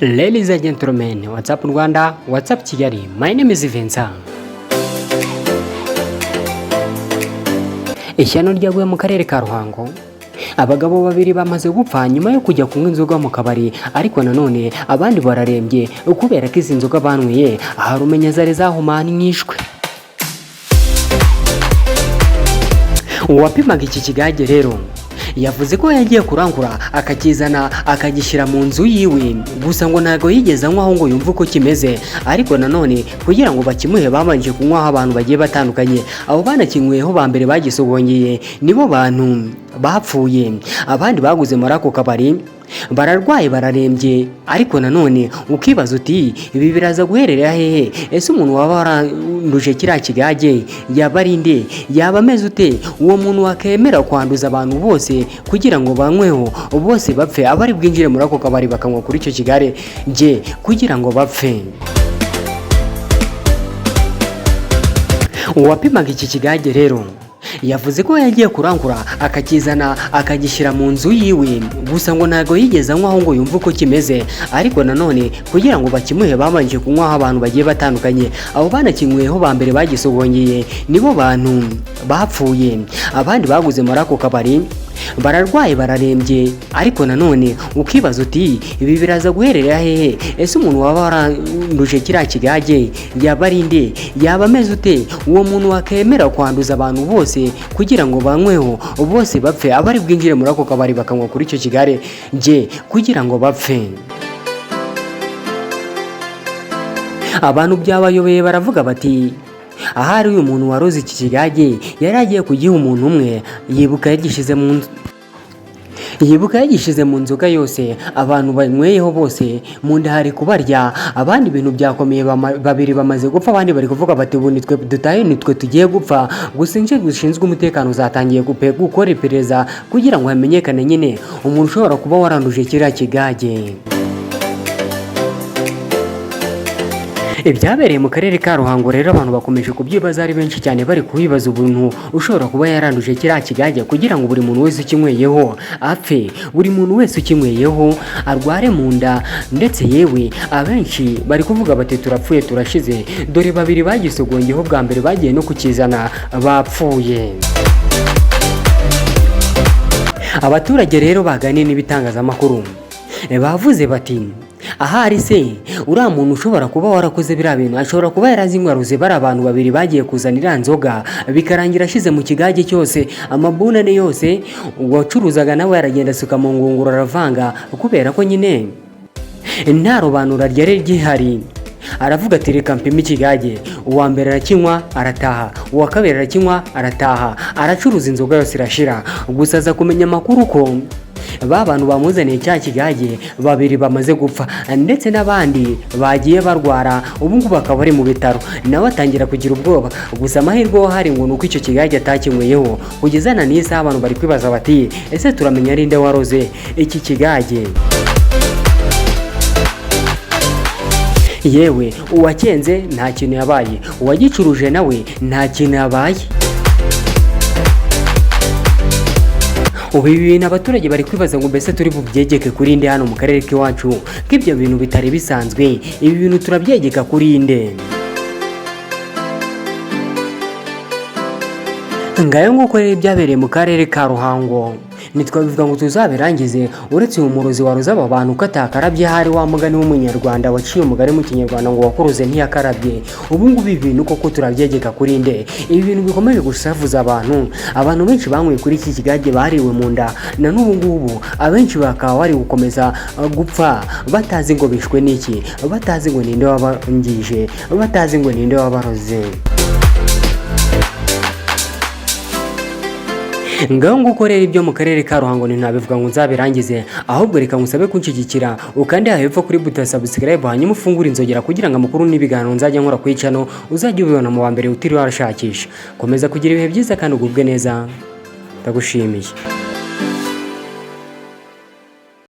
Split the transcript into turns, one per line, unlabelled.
Ladies and gentlemen, what's up Rwanda, what's up Kigali, my name is Vincent. Ishyano ryaguye mu karere ka Ruhango. Abagabo babiri bamaze gupfa nyuma yo kujya kunywa inzoga mu kabari, ariko nanone abandi bararembye kubera ko izi nzoga banyweye ahari umenya zari zahumanyishwe. Uwapimaga iki kigage rero yavuze ko yagiye kurangura akakizana akagishyira mu nzu yiwe, gusa ngo ntabwo yigeze anywaho ngo yumve uko kimeze, ariko nanone kugira ngo bakimuhe babanje kunywaho abantu bagiye batandukanye. Abo banakinyweho ba mbere bagisogongeye nibo bantu bapfuye, abandi baguze muri ako kabari bararwaye bararembye, ariko nanone ukibaza uti ibi biraza guherera hehe? Ese umuntu waba waranduje kiriya kigage yaba ari nde? Yaba ameze ute? Uwo muntu wakemera kwanduza abantu bose kugira ngo banyweho bose bapfe, abari bwinjire muri ako kabari bakanywa kuri icyo kigare nge kugira ngo bapfe. Uwapimaga iki kigage rero yavuze ko yagiye kurangura akakizana akagishyira mu nzu yiwe, gusa ngo ntabwo yigeze anywaho ngo yumve uko kimeze, ariko nanone kugira ngo bakimuhe babanje kunywaho abantu bagiye batandukanye. Abo banakinyweho ba mbere bagisogongeye nibo bantu bapfuye, abandi baguze muri ako kabari bararwaye bararembye, ariko nanone ukibaza uti ibi biraza guherera hehe? Ese umuntu waba waranduje kiriya kigage yaba ari nde? Yaba ameze ute? Uwo muntu wakemera kwanduza abantu bose kugira ngo banyweho bose bapfe, abari bwinjire muri ako kabari bakanywa kuri icyo kigare nge kugira ngo bapfe. Abantu byabayobeye baravuga bati ahari uyu muntu waroze iki kigage yari agiye kugiha umuntu umwe, yibuka yagishyize mu nzoga yose, abantu banyweyeho bose mu nda hari kubarya, abandi ibintu byakomeye, babiri bamaze gupfa, abandi bari kuvuga bati ubu nitwe dutahe, nitwe tugiye gupfa. Gusa inzego zishinzwe umutekano zatangiye gukora iperereza kugira ngo hamenyekane nyine umuntu ushobora kuba waranduje kiriya kigage. Ibyabereye mu karere ka Ruhango rero abantu bakomeje kubyibaza ari benshi cyane, bari kubibaza ubuntu ushobora kuba yaranduje kiriya kigage kugira ngo buri muntu wese ukinyweyeho apfe, buri muntu wese ukinyweyeho arware mu nda, ndetse yewe abenshi bari kuvuga bati turapfuye turashize, dore babiri bagisogongeho bwa mbere bagiye no kukizana bapfuye. Abaturage rero baganiye n'ibitangazamakuru bavuze bati ahari se uriya muntu ushobora kuba warakoze biriya bintu ashobora kuba yarazinywaruze bari abantu babiri bagiye kuzana iriya nzoga, bikarangira ashize mu kigage cyose amabunane yose, uwacuruzaga nawe aragenda asuka mu ngunguru aravanga, kubera ko nyine nta robanura ryari rihari. Aravuga ati reka mpime ikigage, uwa mbere arakinywa arataha, uwa kabiri arakinywa arataha, aracuruza inzoga yose irashira. Gusa aza kumenya amakuru ko ba bantu bamuzaniye cya kigage babiri bamaze gupfa, ndetse n'abandi bagiye barwara ubu ngubu bakaba bari mu bitaro, nawe atangira kugira ubwoba. Gusa amahirwe ahari ngo ni uko icyo kigage atakinyweyeho. Kugeza na n'iyi saha abantu bari kwibaza bati ese turamenya ari nde waroze iki kigage? Yewe uwakenze nta kintu yabaye, uwagicuruje nawe nta kintu yabaye. Ubu ibi bintu abaturage bari kwibaza ngo mbese turi bubyegeke kuri nde hano mu karere k'iwacu, ko ibyo bintu bitari bisanzwe, ibi bintu turabyegeka kuri nde? Ngayo nguko rero ibyabereye mu karere ka Ruhango ntitwabivuga ngo tuzabirangize, uretse uyu murozi waroze aba bantu ko atakarabye, hari wa mugani w'umunyarwanda waciye umugani mu kinyarwanda ngo wakuruze ntiyakarabye. Ubu ngubu ibi bintu koko turabyegeka kuri nde? Ibi bintu bikomeje gusavuza abantu, abantu benshi banyweye kuri iki kigage bariwe mu nda, na n'ubu ngubu abenshi bakaba bari gukomeza gupfa batazi ngo bishwe n'iki, batazi ngo ninde wabangije, batazi ngo ninde wabaroze. Ngaho nguko rero ibyo mu karere ka Ruhango ntabivuga ngo nzabirangize, ahubwo reka ngusabe kunshyigikira ukande hepfo kuri buto ya subscribe, hanyuma ufungure inzogera kugira ngo amakuru n'ibiganiro nzajya nkora kuri channel uzajya ubibona mu wa mbere utiriwe warashakisha. Komeza kugira ibihe byiza kandi ugubwe neza, ndagushimiye.